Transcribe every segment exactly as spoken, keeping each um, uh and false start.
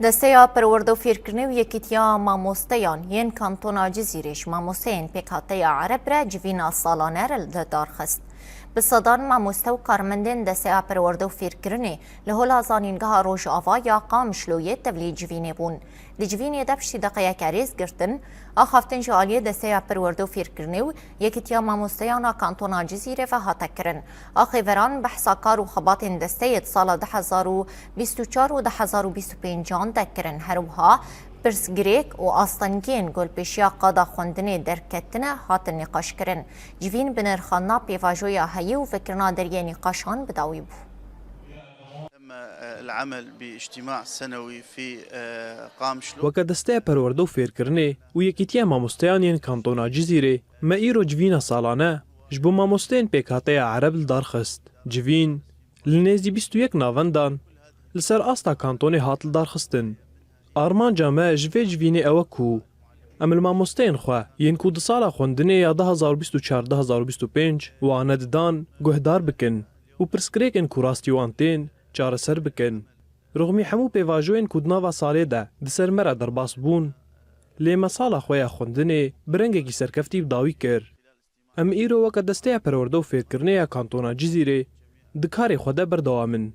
Desteya Perwerde û Fêrkirinê û Yekîtiya Mamosteyan yên Kantona Cizîrê ji mamosteyên pêkhateya Ereb re civîna salane re li dar xist. Bi sedan mamoste û karmendên Desteya Perwerde û Fêrkirinê li Hola Zanîngeha Rojava ya Qamişlo yê tevlî civînê bûn. Di civînê de piştî deqeyeke rêzgirtin, axaftin ji aliyê Desteya Perwerde û Fêrkirinê û Yekîtiya Mamosteyan a Kantona Cizîrê ve hate kirin. Axêveran behsa kar û xebatên desteyê di sala du hezar û bîst û çar û du hezar û bîst û pêncan de kirin. Her wiha pirsgirêk û astengiyên golpêşiya qada xwendinê derketine hatin nîqaşkirin. Civîn bi nirxandina pêvajoya heyî û vekirina deriyê nîqaşan bi dawî bû. تم العمل باجتماع سنوي في قامشلو. Weke Desteya Perwerde û Fêrkirinê û Yekîtiya Mamosteyan yên Kantona Cizîrê me îro civîna salane ji bo mamosteyên pêkhateya Ereb li dar xist. Civîn li nêzî bîst û yek navendan li ser asta kantonê hat li dar xistin. Armanca me ji vê civînê ew e ku em li mamosteyên xwe yên ku di sala xwendinê ya du hezar û bîst û çar du hezar û bîst û pênc wane didan guhdar bikin û pirsgirêkên ku rastî wan tên çareser bikin. Rixmî hemû pêvajoyên ku di nava salê de di ser me re derbas bûn, lê me sala xwe ya xwendinê bi rengekî serkeftî bi dawî kir. Em îro weke Desteya Perwerde û Fêrkirinê ya Kantona Cizîrê di karê xwe de berdewam in.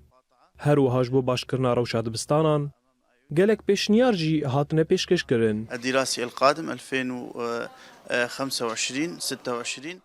Her wiha ji bo başkirina rewşa dibistanan gelek pêşniyar jî hatine pêşkêşkirin. الدراسي القادم ألفين وخمسة وعشرين ستة وعشرين.